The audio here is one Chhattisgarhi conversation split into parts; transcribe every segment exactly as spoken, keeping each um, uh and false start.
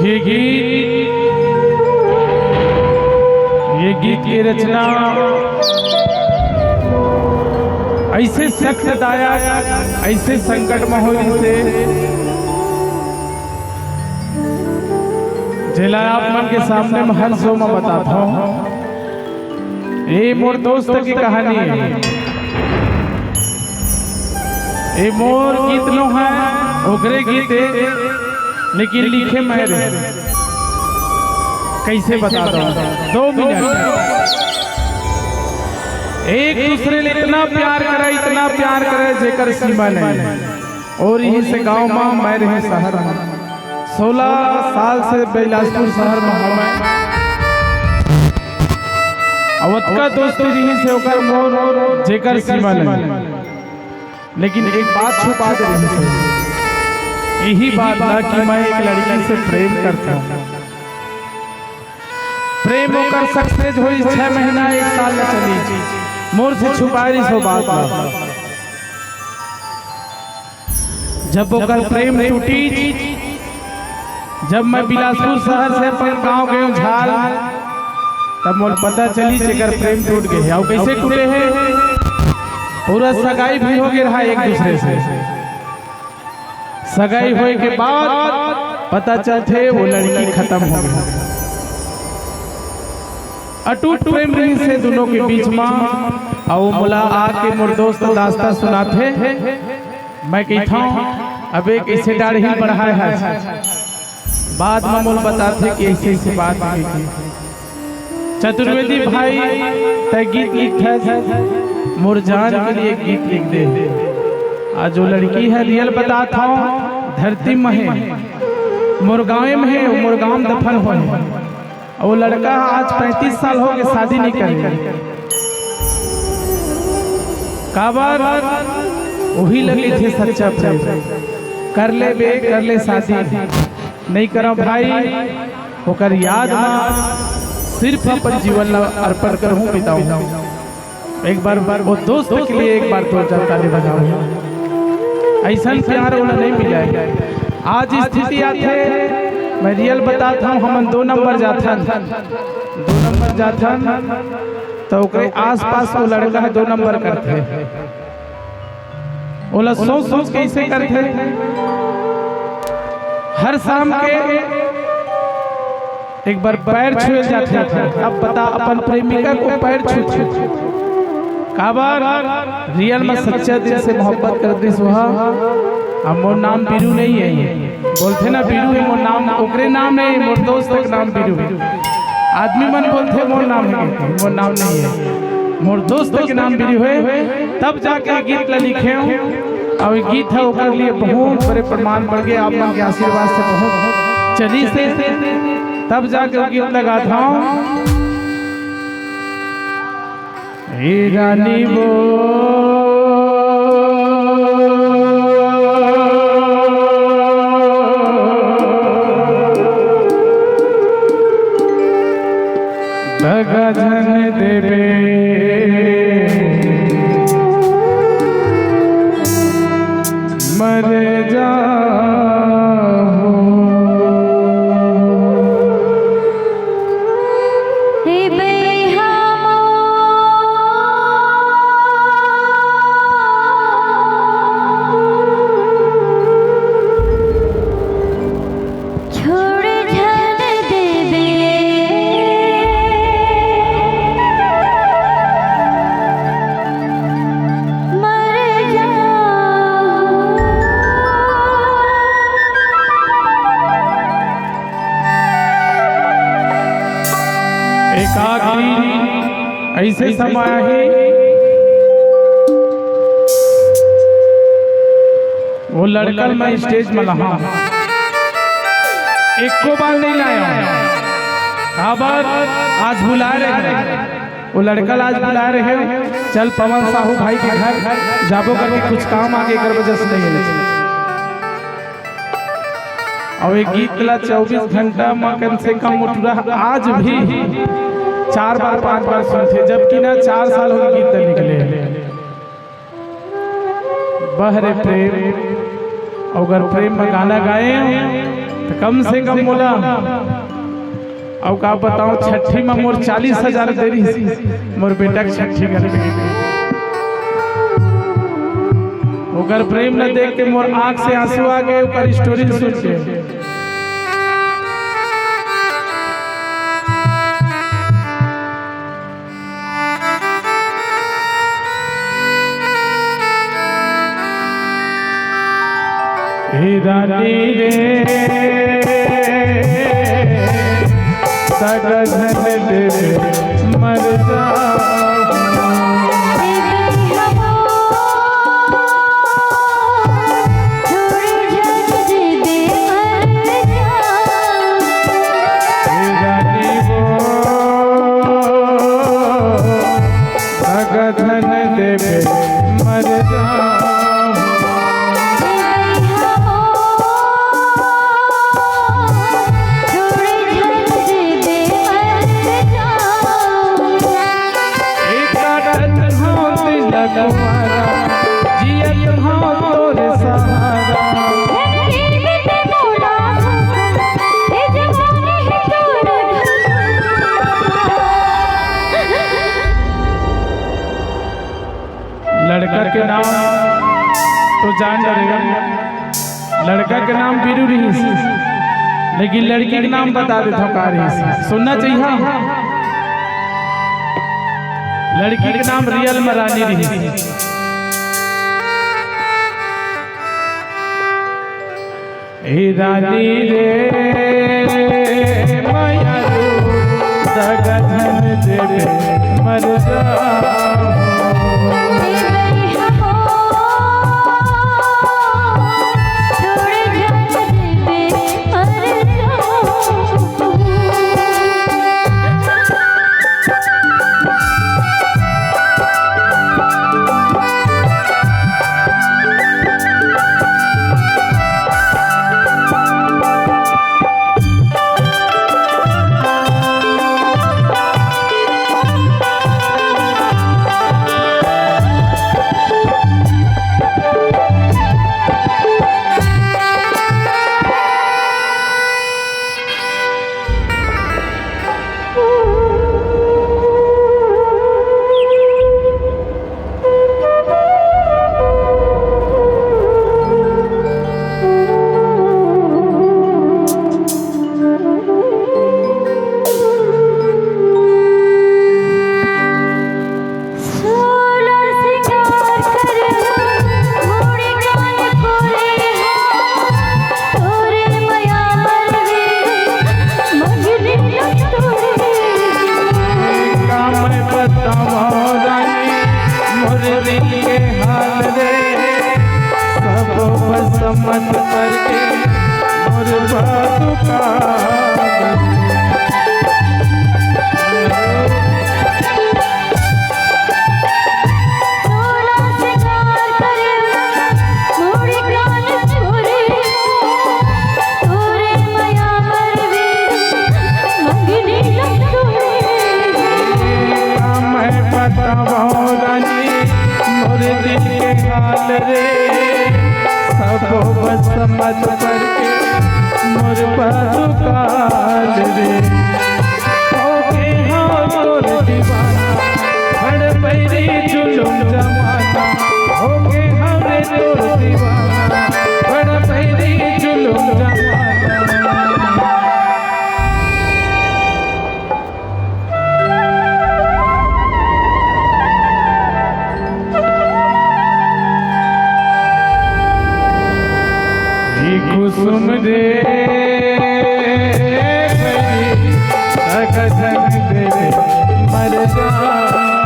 ये गीत, ये गीत के रचना ऐसे सख्त दायक, ऐसे संकट में होइसे, जेला आप मन के सामने मैं हर सो में बताता हूँ। ये मोर दोस्त की कहानी है। ये मोर गीत नो है, ओकरे गीत है, लेकिन लिखे मैं रहे। कैसे बता दो? दो मिनट। एक दूसरे ले इतना प्यार करे, इतना प्यार करे, जेकर सीमा नहीं। और यही से गांव में, मैं रहे शहर में। सोलह साल से बिलासपुर शहर में हूँ मैं। अवध का दोस्ती रही से ओकर मोर, जेकर सीमा नहीं। लेकिन एक बात छुपा दे रही से, यही बात ना कि मैं एक लड़की से प्रेम करता हूँ। प्रेम ओकर सक्सेस होई, छह महीना, एक साल में चली, मोर से छुपा रही सो बात ना। जब ओकर प्रेम टूटी, जब मैं बिलासपुर शहर से अपन गांव गयो झाल, तब मोर पता चली जेकर प्रेम टूट गए। अउ कैसे टूटे है? पूरा सगाई भी हो गए रहा एक दूसरे से। सगाई होए के बाद पता चलथे वो लड़की खत्म हो गई। अटूट प्रेम रहिस हे दोनों के बीच मा। अउ मोला आके मोर दोस्त दास्ता सुनाथे। मैं कहिथंव, "अबे, कइसे डाढ़ही बढ़ाए हस?" बाद म मोला बताथे कि अइसे-अइसे बात हे कि। चतुर्वेदी भाई, तैं गीत लिखथस, मोर जान के लिए एक गीत लिख दे। आज वो लड़की हे, रियल बतात हंव, धरती म हे, मोर गाँवे म हे, मोर गाँव म दफन होए हे। अउ वो लड़का ह आज पैंतीस साल हो गए, शादी नइ करे। काबर? उही लगे थे सच्चा प्रेम। कर ले बे, कर ले शादी। नइ करंव भाई, ओकर याद म सिर्फ अपन जीवन ला अर्पण करहूं, बिताहूं। एक बार वो दोस्त के लिए एक बार जोरदार ताली बजाओ। अइसन प्यार ओला नइ मिले। आज स्थिति आथे, मैं रियल बतात हंव, हमन दो नंबर जाथन, दो नंबर जाथन, त ओकरे आसपास वो लड़का ह दो नंबर करथे। ओला सोच सोच कइसे करथे, हर शाम के एक बार पैर छुए जाथे। अब बता, अपन प्रेमिका को पैर छू, छू, छू। काबर? रियल म सच्चा दिल से मोहब्बत करत रिहिस ओहा। अब मोर नाम बीरू नइ हे, बोलथे ना बीरू हे मोर नाम, ओकरे नाम नइ हे, मोर दोस्त के नाम बीरू हे। आदमी मन बोलथे मोर नाम हे, मोर नाम नइ हे, मोर दोस्त के नाम बीरू हे। तब जाके गीत ला लिखे हंव, अउ ये गीत ह ओकर लिए बहुत बड़े प्रमाण बन गे। आप मन के आशीर्वाद से बहुत चलिस हे, तब जाके वो गीत ला गात हंव। हे रानी वो दगा झन देबे, अइसे समय आही, वो लड़का ल मैं stage म लाहूं, एको बार नइ लाय हंव। काबर? आज बुलाय रहेंव, वो लड़का ल आज बुलाय रहेंव, चल पवन साहू भाई के घर जाबो करके, कुछ काम आगे, एकर वजह से नइ आय। अउ ये गीत ला चौबीस घंटा म कम से कम मोटुरा आज भी चार बार, पांच बार सुनथे, जबकि ना चार साल हो गे गीत निकले। बह रे प्रेम, अउ अगर प्रेम म गाना गाए त कम से कम मोला, अउ का बताओं, छट्ठी म मोर चालीस हजार दे रहिस, मोर बेटा के छट्ठी करके। ओकर प्रेम ल देख के मोर आंख से आंसू आ गे, ओकर story सुन के। हे रानी रे, सगा धन देवे मर जाहूं। हे रानी वो, सगा धन देवे मर जाहूं। एक आदत हो तिलक मारा, जियत हो तोरे सहारा। लड़का के नाम तो जान डरेगा, लड़का के नाम बीरू रहिस, लेकिन लड़की के नाम बता देथंव का रहिस, सुनना चाहिए। लड़की के नाम real म रानी रहिस। ए रानी रे, मयारू, सगा धन देवे मर जाहूं। का मैं बतावं रानी मोर दिल के हाल रे, सब बस मत करके मोर बातों का। मैं बतावं रानी मोर दिल के हाल रे, सब बस मत करके मोर बातों का हाल रे। होगे हंव तोर दीवाना, बड़ बैरी जुलुम जमाना। होगे हंव रे तोर दीवाना, बड़ बैरी जुलुम जमाना। ए कुसुम रे, सगा धन देवे मर जाहूं।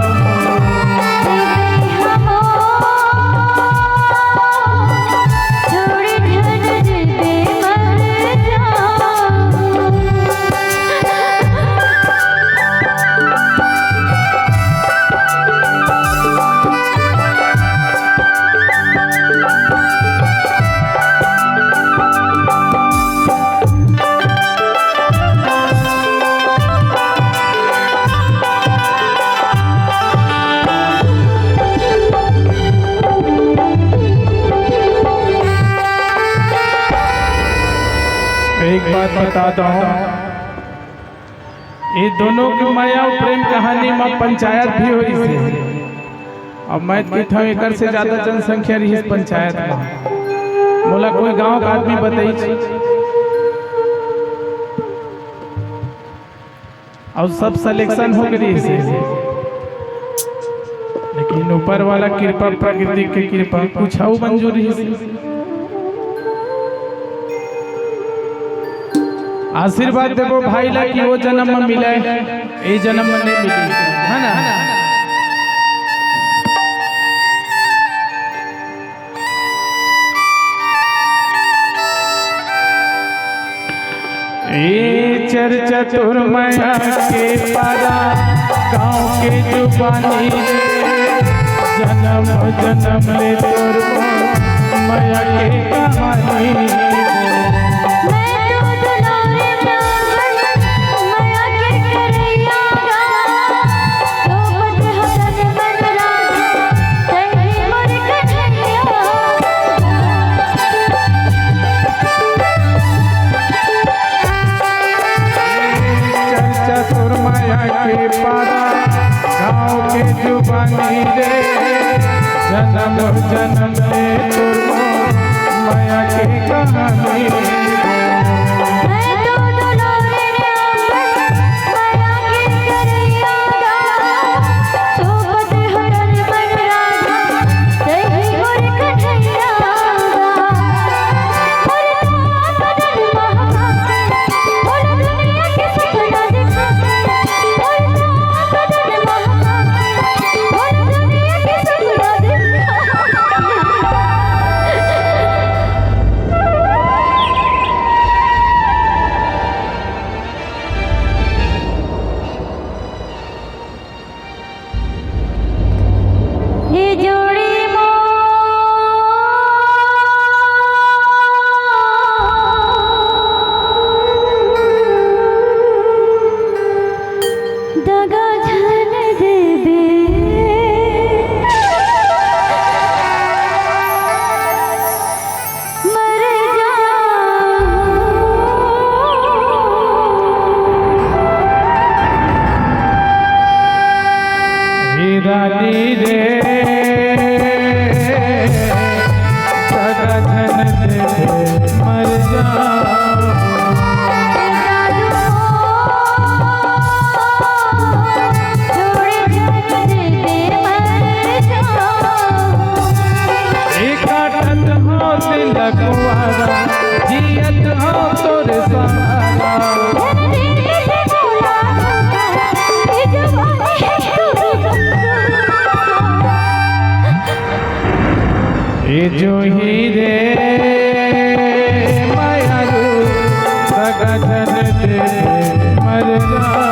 बता दो, ये दोनों के मया अउ प्रेम कहानी म पंचायत भी होइस हे। अब मैं कहिथंव, एकर से ज्यादा जनसंख्या रहिस पंचायत म। मोला कोई गांव का आदमी बताइस, अउ सब selection हो गे रहिस हे। लेकिन ऊपर वाला कृपा, प्रकृति के कृपा, कुछ अउ मंजूर रहिस हे। आशीर्वाद देबो भाई ला कि वो जन्म में मिले, ए जन्म में नहीं मिली, है ना? ए चर्चा तोर मया के पारा, गाँव के जुबानी रे, जन्म जन्म ले तोर मोर मया के कहानी रे। मैं तो दुलारे ब्राह्मण, मया के करैया गा, सोबत हसन बन राजा, तैं ही मोर कन्हैया। चर्चा तोर मया के पारा, गाँव के जुबानी रे, जन्म जन्म ले तोर मोर मया के कहानी रे। मैं तो दुलारे रे मया के करैया गा, सोबत हसन बन राजा, तैं ही मोर कन्हैया गा। ये जोड़ी मोर दगा झन देबे। मर जाहूं। हे रानी रे, दगा झन देबे मर जाहूं। ए काटत हंव दिल कुंवारा, जियत हंव तोरे सहारा। ए जूही रे मयारू, दगा झन देबे मर जाहूं।